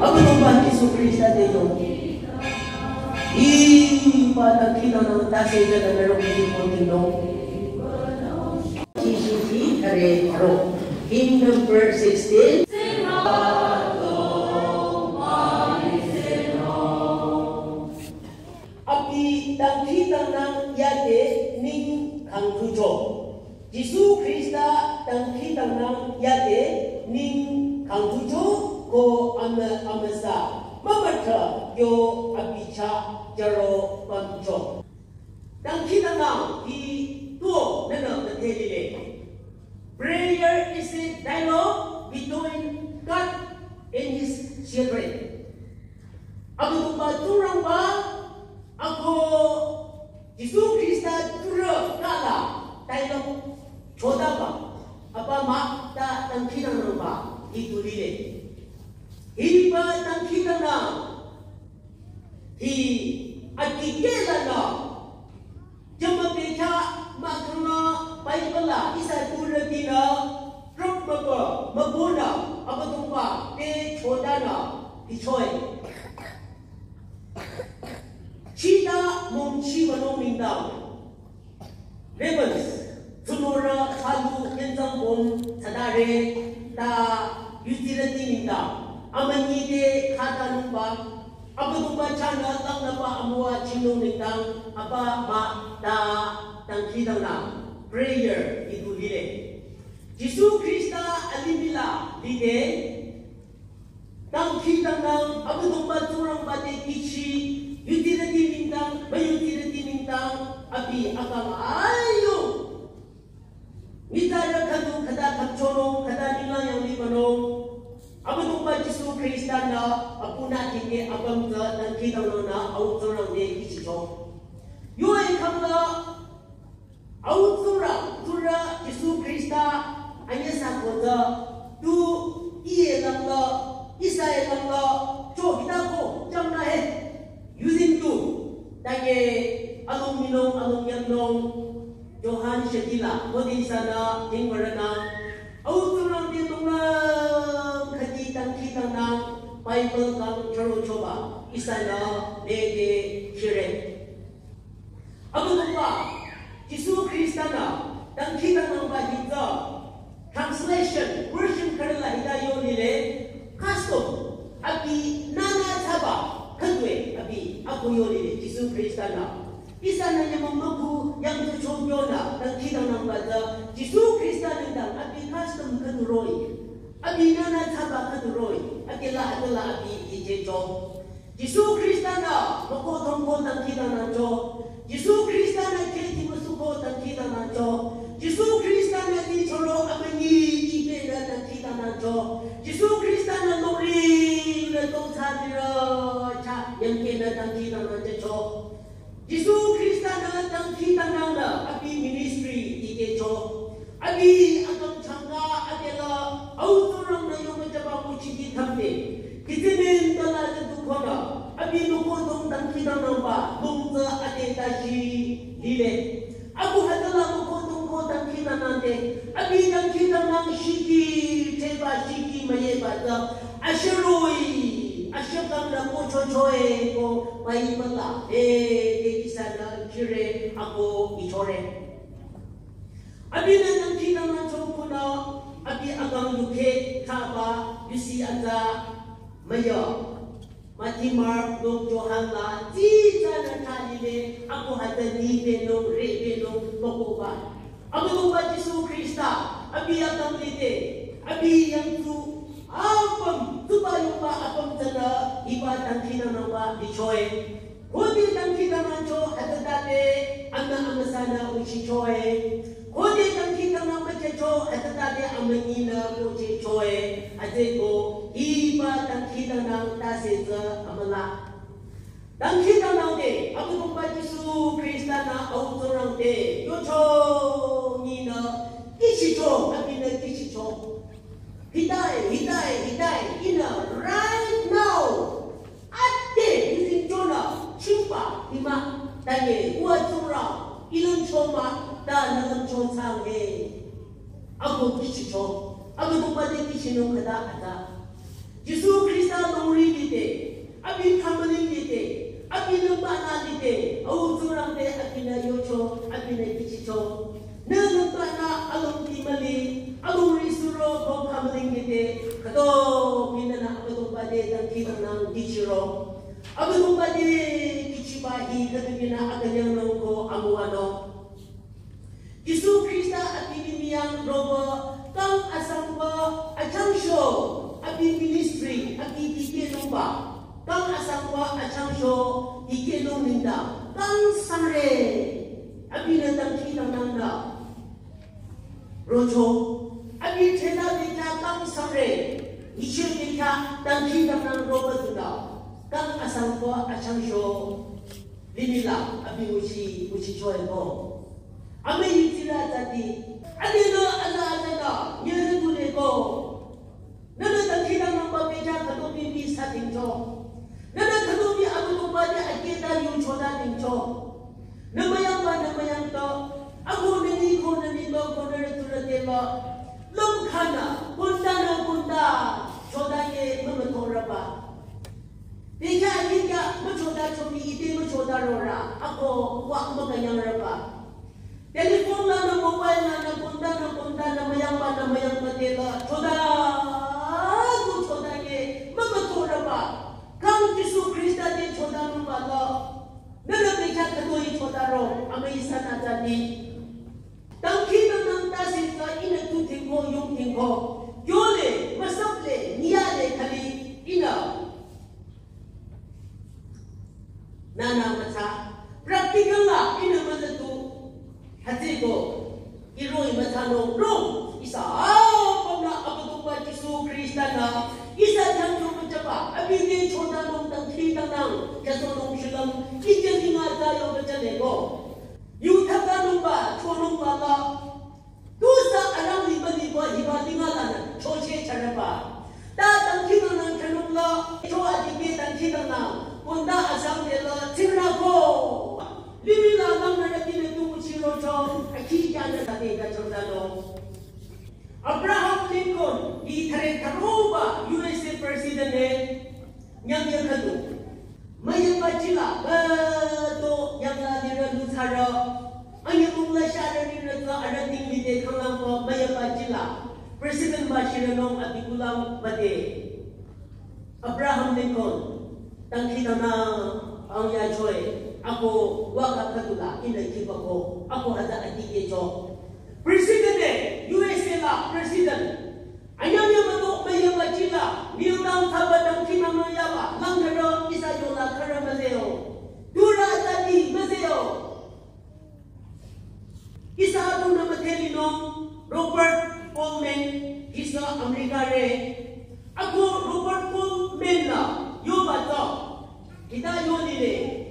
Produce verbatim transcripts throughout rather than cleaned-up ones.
Abüdongba Jisu Khrista te yo. Iba dangkhidangnang tase jala narok ji ko tino. Ji ji ji kare ro. Hymn number sixteen. Abi dangkhidangnang yade ning khangthucho. Jisu Khrista dangkhidangnang yade ning khangthucho ko ame amesa mamathra yo abi chah jaro pamcho. Dangkhidangnang hi tuo nana mathe lile. Prayer is a dialogue between God and his children. Abüdongba Tsingrangba ako Jisu Khrista tsurü kala dialogue chodaba, apa mah ta dangkhidangnangba hi tu lile. Hiba dangkhidangnang hi akikehlanü jümapekha mahkhang Bible la ihsa tsurütinü rüp mübü mübünü Abüdongba te chodanü bichoi. Chita mongchi wünung nengdang. Ravens, tsunora, chalu, kenzang bom, tsadare, ta, yutirüti nengdang. Amünyi te khatanungba, Abüdongba chahnü langnüba amüwa chinung nengdang, apa mah ta dangkhidangnang, prayer, hi tu lile. Jisu Khrista alimih la lide, dangkhidangnang Abüdongba Tsingrangba te kihchi, yutirüti nengdang, müyutirüti nengdang, abi akang ayo. Nyitsarü khüdu khüta khümchonung, khüta ninglang yanglih banung. Abüdongba Jisu Khrista-nü, apunü tikeh apüm tsü dangkhidangnangnü, au Tsingrang te kihchicho. Yo ekhang la, au Tsingrang, tsurü Jisu Khrista, anyesa ko tsü, tu, iye lang la, ihsa ye lang la, cho hita ko, jang na he. Yuzeng tu, take, alung minung, alung yamnung, Johan shakila, kodi ihsanü, jingbarana, au Tsingrang te tonglang, khüdi dangkhidangnang, Bible kang charo choba, ihsanü, lede, shire. Abüdongba, Jisu Khrista-nü, dangkhidangnangba hi tsü, translation, version khürüla hita yo lile, custom, abi nünü thsaba, khüdue, abi, ako yo lile, Jisu Khrista-nü. Ihsanü nyümong müku, yangtu chongyonü, dangkhidangnangba tsü, Jisu Khrista nengdang, abi custom khüdu roh-i, abi nünü thsaba khüdu roh-i, abi la, abi la, abi, ije cho. Jisu Khrista-nü, moko thongko dangkhidangnangcho. Jisu Khrista-nü keti müsuko dangkhidangnangcho. Jisu Khrista-nü tichoro amünyi ibenü dangkhidangnangcho. Jisu Khrista-nü nori nü tongtsa tirü cha yangkenü dangkhidangnangcho. Jisu Khrista-nü dangkhidangnangnü abi ministry dikehcho. Abi akang changka adela au Tsingrang-nü yongmüchaba nguchiti thamde. Kitimin tala de dukhonü. Abi noko dong dangkhidangnangba lung tsü ade tashi lile. Abu hatala noko dong ko dangkhidangnangde. Abi dangkhidangnang shiki, theba shiki, müyeba tsü. Ashiroi, ashakang la ko chochoe ko, Bible la, eh, de ihsanü kire, ako ichore. Abinü dangkhidangnangcho kunü, abi akang yukhe, thaba, yusi atsa, müyo. Mati, Mark, Luk, Johan la, tsitsanü thalile, ako hata ni benung, re benung, mokoba. Abüdongba Jisu Khrista, abi akang lide, abi yangtsu, apüm, tsuba yongba apüm tsünü, hiba dangkhidangnangba bichoi. Khode dangkhidangnangcho, hütsütade, amnü amüsanü uchichoi. Khode dangkhidangnang müchehcho, hütsütade amünyinü uchichoi. Hütsüeko, hiba dangkhidangnang tase tsü amüla. Dangkhidangnangde, Abüdongba Jisu Khrista-nü au Tsingrang te, yocho nyinü, ichicho, abinü ichicho. Hidai, hidai, hidai, inü, right now. Ade, yuzeng chonü, chingba, hima, tanye, uwa Tsingrang, ilümcho mah, ta nü lümcho thsang he. Ako kihchicho, Abüdongba te kihchinung khüta atsa. Jisu Khrista nungri Ana lide, au Tsingrang te abinü yocho, abinü kichicho. Nü nungtanü alongdi müli, alongri suro ko khamling lide, khütobinü nü Abüdongba te dangkhidangnang kichiro. Abüdongba te kichiba hi khütobinü akünyangnung ko amüwanung. Jisu Khrista abi mii yang roba, kang asangba achangsho, abi ministry, abi dikehnungba, kang asangba achangsho, dikehnung nengdang, kang sangre, abinü dangkhidangnang nü rocho, abi thela bekhyah kang sangre, nyicheh bekhyah dangkhidangnang roba tunü, kang asangba achangsho, limih la, abi nguchi, nguchichoe ko. Amüi tsila tsati, adela, ala, ala, ala, nyere tule ko. Nünü dangkhidangnangba bekhyah khütobi bi sadingcho. Nünü khütobi Abüdongba te akehta yuchoda dingcho. Nü müyangba, nü müyangto. Ako nü ni ko, nü ni to ko, nü re tu re te ba. Lümkhanü, kunda nü kunda, choda ye mümüthoraba. Bekhyah, bekhyah, müchoda chomi ite müchoda rora, ako wa mükünyangraba. Telephone lanü, mobile lanü, kunda nü kunda nü müyangba nü müyangba te la, choda, tu choda ye, mümüthoraba. Kang Jisu Khrista te chodanungba la. Nünü bekhyah khütoi chodaro, amüi sanü tsati. Dangkhidangnang tase tsü ihnü tu tingko, yung tingko. Yole, müsaple, niyale khali, ihnü. Nünü mütsa, practical la, ihnü müzatu. Hütsüko, iroh-i mütsanung, rong, ihsa, apümnü Abüdongba Jisu Khrista nü, ihsa jangcho müchaba, abi te chodanung dangkhidangnang, yasohnung shulüm, ije linga ta yo müchale ko. Yu thaktanungba, chonungba la, tusü arang liba liba hiba linga lanü, choche charaba. Ta dangkhidangnang khanung la, cho adikeh dangkhidangnang, kunda asang de la, tsingra ko. Limih la lang nü rati le tu kuchi rocho, akhi kya nü ta de ta chang da lo. Abraham Lincoln, hi thare tharoba U S A President ne, nyang ya khatu. Müyangba chila, ba to yangla lirü nutsarü. Anyümong la sharü lirü tsü arüh ding lide khanglangko müyangba chila. President ba shirünung abi kulang bade. Abraham Lincoln, dangkhidangnang ang yachoe. Ako waka khatu la, ihnü kiba ko. Ako hütsü adikehcho. President e, U S A la, President. Anyang ya mato müyangba chila, kneel down thsaba dangkhidangnang yaba, lang khürü ihsa yola khürü müzeo. Turü tsati müzeo. Ihsa tunü müthelinung, Robert Coleman, ihsa America re. Ako Robert Coleman la, yoba to. Hita yo lile.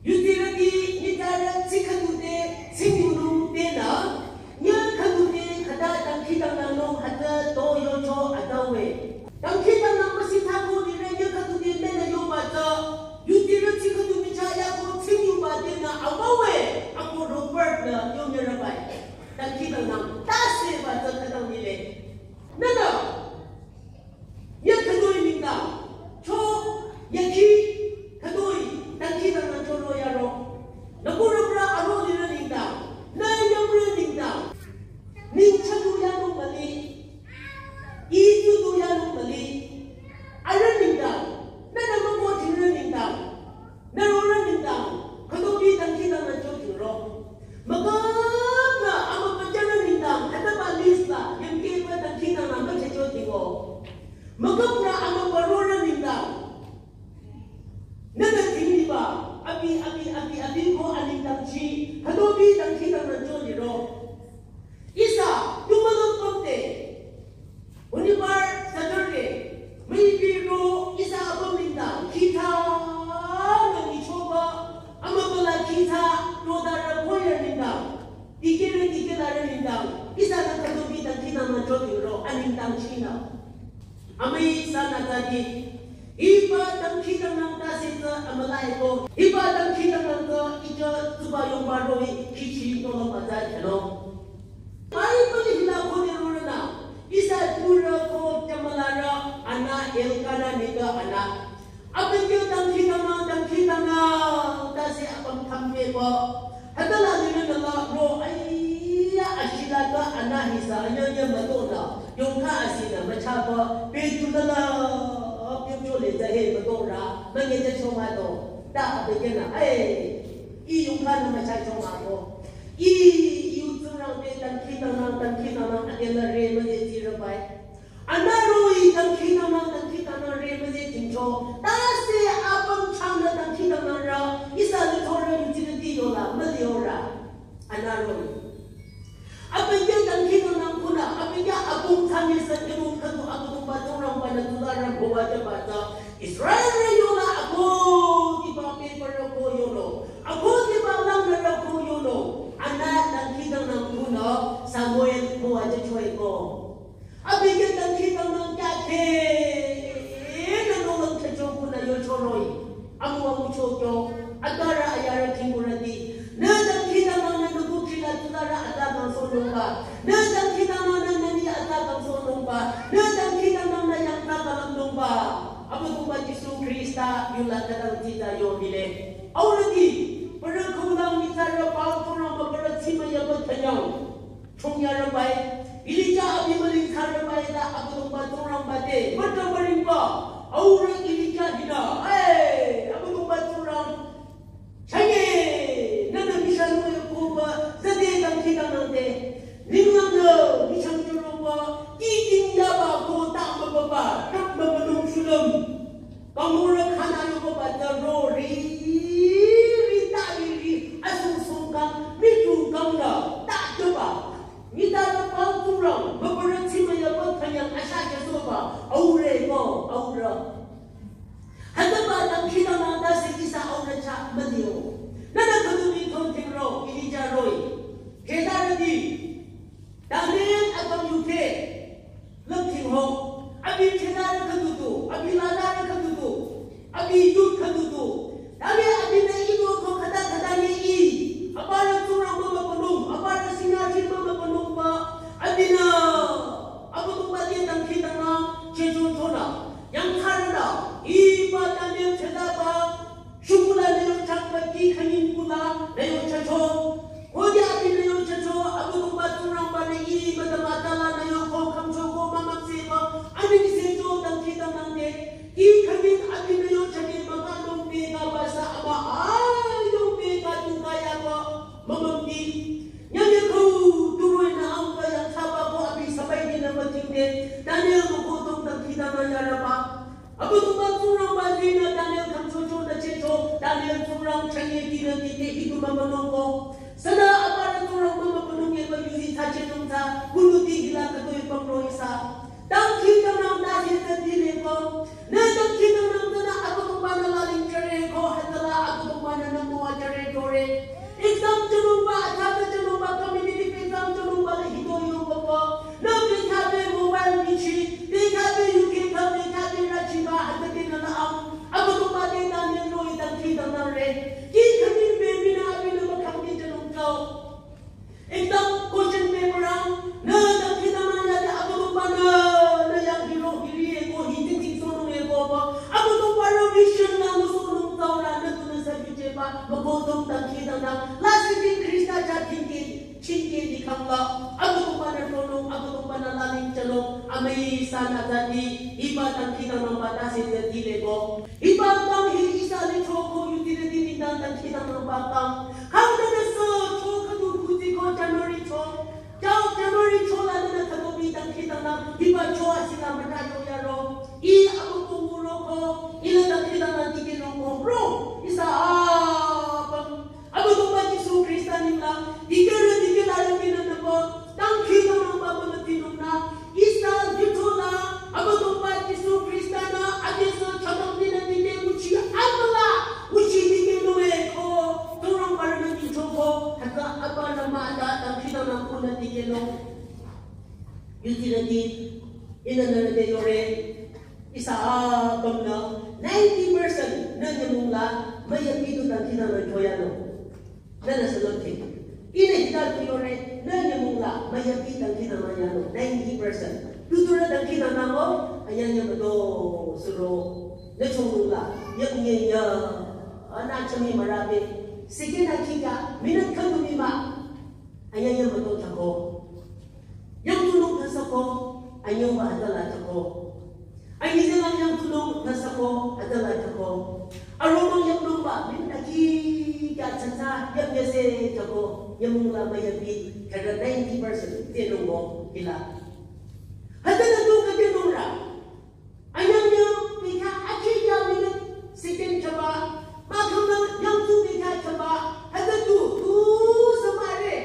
Yutirüti nyitsarü tsi khüdu te, tsingyunung te nü, nyü khüdu te khüta dangkhidangnangnung hütsü to yocho atüwe. Dangkhidangnang müsithsako lirü nyü khüdu te menü yoba tsü, yutirü tsi khüdu michah yako tsingyuba te nü awawe, ako Robert nü yonyürübai. Dangkhidangnang tase ba tsü khütang lile. Nünü, ya khütoi nengdang, cho, ya khi, khütoi, dangkhidangnang cho ro yaro. Nü kurü prü aro lirü nengdang, nü yamrü nengdang, neng chadu yanung mali, i tudu yanung mali, arüh nengdang, nü nü mamo jingrü nengdang, nü rorü nengdang, khütobi dangkhidangnang cho jingro. Müküpnü amübücharü nengdang, hütsüba list la, yangkeba dangkhidangnang müchecho jingo. Müküpnü amübürorü nengdang. Nünü jingniba, abi, abi, abi, abi ko anengdang chi, khütobi dangkhidangnang cho jingro. Ihsa, tumülung pümte. Unibar Saturday, müipi ro ihsa apüm nengdang, khitha, nü nyichoba, amübüla khitha, rodarü koyarü nengdang, dikehrü dikehlarü nengdang, ihsa nü khütobi dangkhidangnang cho jingro, anengdang chinü. Amüi sanü tsadi, hiba dangkhidangnang tase tsü amülaiko, hiba dangkhidangnang tsü ija tsuba yongba roh-i khichi tolong mütsa khelo. Bible hila khode rorünü, ihsa turü ko jamalarü anü Elkana nengdang anü. Abükyü dangkhidangnang, dangkhidangnang, tase apüm thampeba. Hütsüla nirünü la ro, aiya, ashila ka ana hisa, anyanya mütona, yongkha asina, müchaba, petu la la, pyopcho le za he mütora, manye za choma to, ta abükyünü, ai, i yongkha nü mücha choma to. I, yu tsurang te, dangkhidangnang, dangkhidangnang, adela re, manye zira bai. Anüroh-i dangkhidangnang, dangkhidangnang re müzeh jingcho. Tase apüm changnü dangkhidangnang ra, ihsa lithorü yutirüti yola, müliorü. Anüroh-i. Abükyü dangkhidangnang kunü, abükyü apüm thanyesa ibu khüdu Abüdongba Tsingrangba-nü tularü bowa jaba tsü. Israelrü yola akohdiba pehparü ko yolo. Akohdiba langnürü ko yolo. Anü dangkhidangnang kunü Samuel bowa jüchoeko. Abükyü dangkhidangnang kya the, nü nohlüm khyücho kunü yocho roh-i. Amu amu chokyo, atarü ayarü khingkurüti. Nü dangkhidangnang nü nü kukhila tularü ata kangsohnungba. Nü dangkhidangnang nü nüni ata kangsohnungba. Nü dangkhidangnang nü yangta kalümnungba. Abüdongba Jisu Khrista yula khütang tita yo mile. Aurüti, parü khülang mitsarü pao Tsingrangba parü tsima yaba thanyang. Chongyarü bai, Elija abi müling thsarü bai ta Abüdongba Tsingrangba te, müta müringba, aurü Elija hinü, ai, Abüdongba Tsingrang, chanye, nünü mishanung yokoba, zade dangkhidangnang te, ninglang nü, mishang chüroba, ki ting yaba ko ta mübaba, tak mübadong shulüm. Kangmurü khana yokoba ta ro ri, ri ta ri ri, asung sung kang, mi tu kang da, ta jüba. Nita la pao Tsingrang, mübürü tsima yaba thanyang asha jüsoba, aure ko, aurü. Hütsüba dangkhidangnang tase ihsa aurü chah mülio. Nünü khüdu mi thon tingro, Elija roh-i. Khütarüti. Daniel akang yuke. Lümthing ho. Abi khütarü khüdu du, abi lalarü khüdu du. Abi yut khüdu du. Tale abinü iko ko khüta khüta nyi i. Aparü Tsingrang mümübünung, aparü singa chin mümübünungba. Abinü, Abüdongba te dangkhidangnang, checho chonü. Yangthsarünü, hiba Daniel chedaba, shukula nü yo chakba ki khanyin kula, nü yo checho. Khode abi nü yo checho, Abüdongba Tsingrangba nü i, müdama tala nü yo ko khamcho ko mümüpsehba, ani kisecho dangkhidangnang te. Ki khanyin abi nü yo chake maka nung pehkaba sa ama a nung pehka tuka yaba mümümdi. Nyanye khüu turoi nü angka yangthsaba ko abi sabai dinü mütingde. Daniel mükohdong dangkhidangnang yaraba. Abüdongba Tsingrangba zinü Daniel khamchocho nü checho. Daniel Tsingrang chanye dinü dite hidu mümünung ko. Sünü aparü Tsingrang mümübünung yeba yuzi thsa chenung thsa. Kunuti hila khütoi pangro ihsa. Dangkhidangnang tase tsü dile ko. Nü dangkhidangnang tsünü Abüdongba-nü laling jüre ko, hütsüla Abüdongba-nü nü müwa jüre tore. Exam jünungba, athata jünungba, competitive exam jünungba le hitoi yokoba. Nü bekhabe mobile bichi, bekhabe yuke ka, bekhabe rachiba, hütsüte nü la am. Abüdongba te Daniel roh-i dangkhidangnang re. Ki khamin be minü abinü mükhangdi jünung kao. Exam question paper ang, nü dangkhidangnang yade Abüdongba-nü, nü yang hiro hiri eko, hi ting ting sohnung eko ba. Abüdongba-nü vision nü ngusohnung taorü nü tunü sa yujeba, mükohdong dangkhidangnang. Lasih Khrista chah tingke, chingke dikhangla. Abüdongba-nü tonung, Abüdongba-nü laling jünung, amüi sanü zati, hiba dangkhidangnangba tase zati leko. Hiba kang hi ihsa lithro ko yutirüti nengdang dangkhidangnangba kang. Kang nünü sü cho khüdu khuzi ko January cho. Jao January cho la nünü khüdu bi dangkhidangnang. Hiba cho asila müta yo yaro. I abu ko nguro ko. Ila dangkhidangnang dikehnung ko. Ro. Ihsa apüm. Abüdongba Jisu Khrista nengla, dikehrü dikehlarü nengla nübo, dangkhidangnangba mümüdhingnung nü, ihsa lithro la, Abüdongba Jisu Khrista-nü, adesü chadang nengla dikeh nguchi amüla, nguchi dikehnung eko, Tsingrangba-nü ningchoko, hütsü apa nü mah la, dangkhidangnang kunü dikehnung. Yutirüti, ihnü nührü te yore, ihsa apümnü ninety percent nü nyümong la müyüpi du dangkhidangnang choyanung. Nünü sü lümke. Ihnü hita du yore, nü nyümong la müyüpi dangkhidangnang yanung, ninety percent. Tuturü dangkhidangnang o, anyanya müdo suro. Nü chongnung la, yap nye ya, ana chami marabe, second akika, minute khandu mima, anya ya mato thako. Yangtunung thasako, anyongba adala thako. Anyi zelang yangtunung thasako, adala thako. Aromang yangtunungba, minute akika tsatsa, yap nye se thako, yamung la mayabi, kada ninety percent, tenungbo, ila. Hütsünü tu kake nungra. Anyang nyang bikha akhi ya minute second chaba, makhang nang yangtu bikha chaba, hütsü tu, tu samare.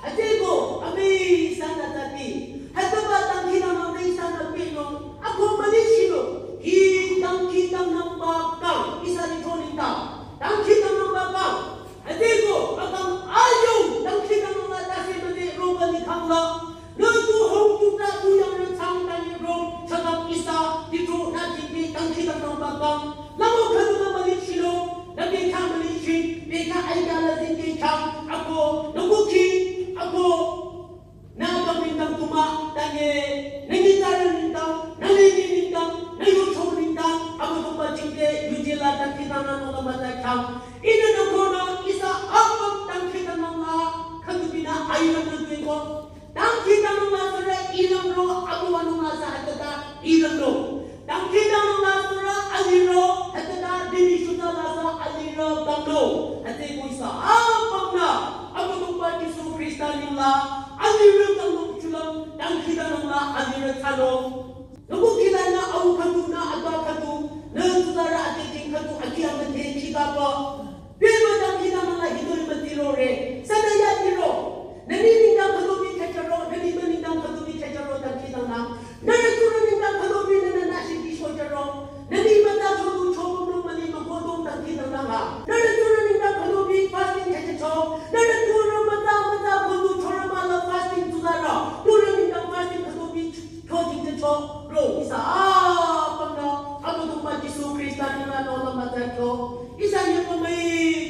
Hütsüko, abi sana tati. Hütsüba dangkhidangnang abi sana pino. Ako mani shino. Hi dangkhidangnangba kang, ihsa litro nita. Dangkhidangnangba kang. Hütsüko, akang ayong, dangkhidangnang la tase mane roba likhang la. Nü tu hong tu ta tu yang nü chang ta ni ro, chakap ihsa, ti tu na ti pi, dangkhidangnangba kang. Lamo khadu na mali chilo, na bikha mali chi, bikha aika la zin bikha, ako, na kuki, ako. Nü kang nengdang tuma, tange, nü ngitarü nengdang, nü lili nengdang, nü yucho nengdang, Abüdongba jingte, yuje la dangkhidangnang nü la mütsa khyang. Ihnü nü kono, ihsa apüm dangkhidangnang la, khangdubinü ailüm nü tueko. Dangkhidangnang la sürü ilang ro, abuwa nung la sa hütsüta ilang ro. Dangkhidangnang la sürü aliro, hütsüta dini shuta la sa aliro kangno. Hütsüko ihsa apümnü, Abüdongba Jisu Khrista nengla, aliro kangno chulang, dangkhidangnang la aliro thsalo. Nü kuki lanü au khadu, nü ata khadu, nü tuzarü ate jing khadu, aki amüte chikapa. Beba dangkhidangnang la hitoi mütirore, sana ya tiro. Nü ni nengdang khadu bi khacharo, nü ni ma nengdang khadu bi khacharo dangkhidangnang. Nü rü tsurü nengdang khadu bi nü nü nü shiki shocharo. Nü ni mütsa chodu chobu nung mali ma kodong dangkhidangnang ha. Nü rü tsurü nengdang khadu bi fasting khachacho. Nü rü tsurü mütsa mütsa kodu chorü ma la fasting tuzarü. Tsurü nengdang fasting khadu bi Kyo jingte cho, ro, ihsa apümnü, Abüdongba Jisu Khrista nengla nü la mütsa kyo. Ihsa yepümai,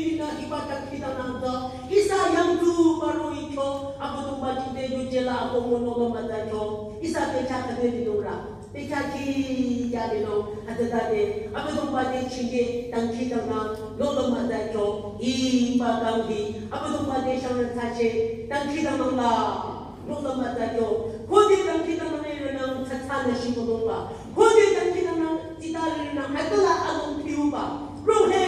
tina hiba dangkhidangnang ta. Ihsa yangtu baro ikyo, Abüdongba jingte yuje la akomo nü la mütsa kyo. Ihsa pecha kade linung ra. Pecha ki ya linung, hütsüta de, Abüdongba te chinge, dangkhidangnang, nü la mütsa kyo. Hiba dangkhi, Abüdongba te shangren tsache, dangkhidangnang la. Nü la mütsa kyo. Khode dangkhidangnang ihrünang tsatsa nü shibülungba. Khode dangkhidangnang tsita ihrünang hütsüla along piuba. Ro he,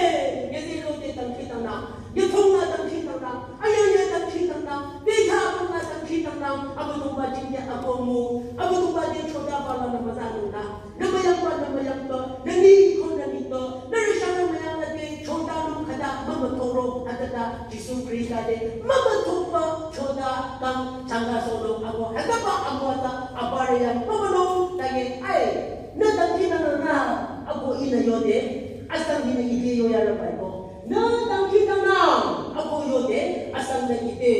yeze rode dangkhidangnang. Yethong la dangkhidangnang. Ayaya dangkhidangnang. Beta abang la dangkhidangnang. Abüdongba jingte akomu. Abüdongba te chodaba la nü mütsa nungnang. Nü müyangba, nü müyangba, nü ni ko nü ni to, nü rü shang nü müyang nü te, choda nung khüta, mümütoro, hütsüta, Jisu Khrista te, mümütokba, choda, kang, changa sodo, ako, hütsüba, ako ata, abare yang, mümüno, tange, ai, nü dangkhidangnang nü, ako ihnü yode, asang ihnü ite yoyarü bai ko, nü dangkhidangnang nü, ako yode, asang nü ite.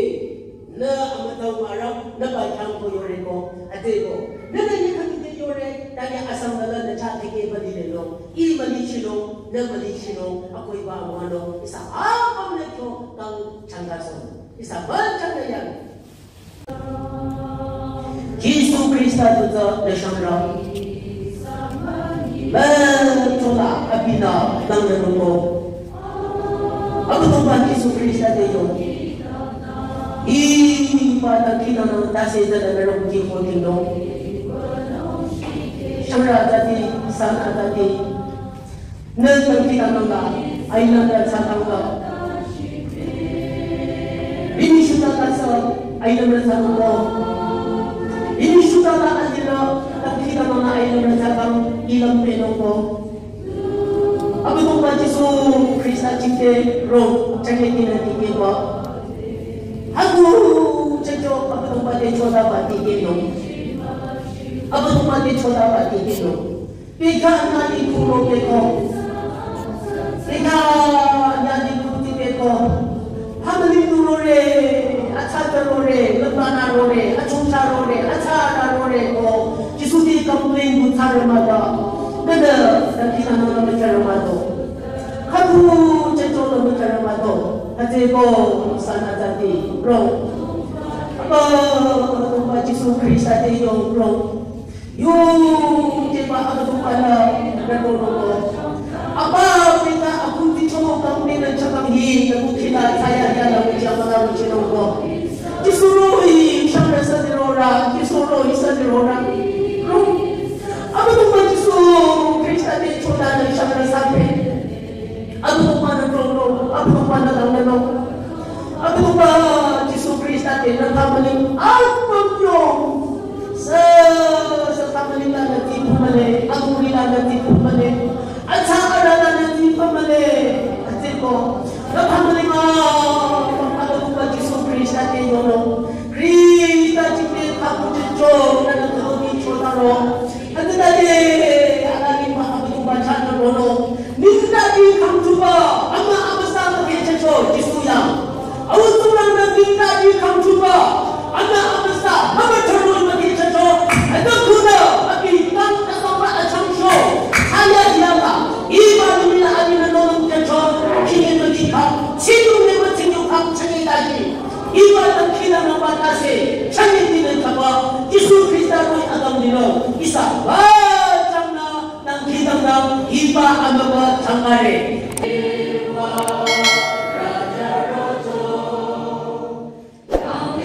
Nü amütau marang, nü ba khyang ko yore ko, ate ko. Nü nü ni khüdu te yore, tanya asang nü la nü cha theke ba lile lo, i mali chilo, nü mali chilo, akoi ba amüwa lo, ihsa apüm nü kyo kang changa so, ihsa ba changa yang. Jisu Khrista tu tsü nü shang ra. Mü chola abinü nang nü nung ko. Abüdongba Jisu Khrista te yo. Hiba dangkhidangnang tase zada nü rong ki ho ding dong. Shangrü atati, san atati. Nü dangkhidangnang la, ailüm la tsatang la. Bini shuta la sa, ailüm la tsatang ko. Bini shuta la alila, dangkhidangnang la ailüm la tsatang, ilüm penung ko. Abüdongba Jisu Khrista jingte ro, chane kina dikehba. Haku checho Abüdongba te choda ba dikeh no. Abüdongba te choda ba dikeh no. Pekha nadi kuro peko. Pekha nadi kuti peko. Hamali tu rore, acha ta rore, lambana rore, achungcha rore, acha ta rore ko. Jisu ti complain bu thare mata. Nada, dangkhidangnang la machara mato. Khatu checho la machara mato. Hütsüko sana tati, bro. Abüdongba Jisu Khrista te yo, bro. Yo, te ba Abüdongba la, na to no ko. pamale. Atsa arala nü ti pamale. Atseko. Nü pamale ma. Pamale kuba Jisu Krista te yono. Krista jingte kaku jecho. Nü nü kalo ni chotaro. Atsa te. Ala ni ma abu tuba chana rono. Ningta di khangchuba. Ama amüsa mükhe checho. Jisu yang. Au tsurang nü ningta di khangchuba. Ana amüsa, mama chorun mati chacho, ada kuna, abi tang kasama achang sho. Haya diama, iba lumina abi na nonong chacho, kini mati ka, sinu ne mati nyu ka, chani taji. Iba tang kina na ba tase, chani dine kaba, Jisu Krista roi agam dino, isa, ba chang na, nang kitang na, iba amaba changare.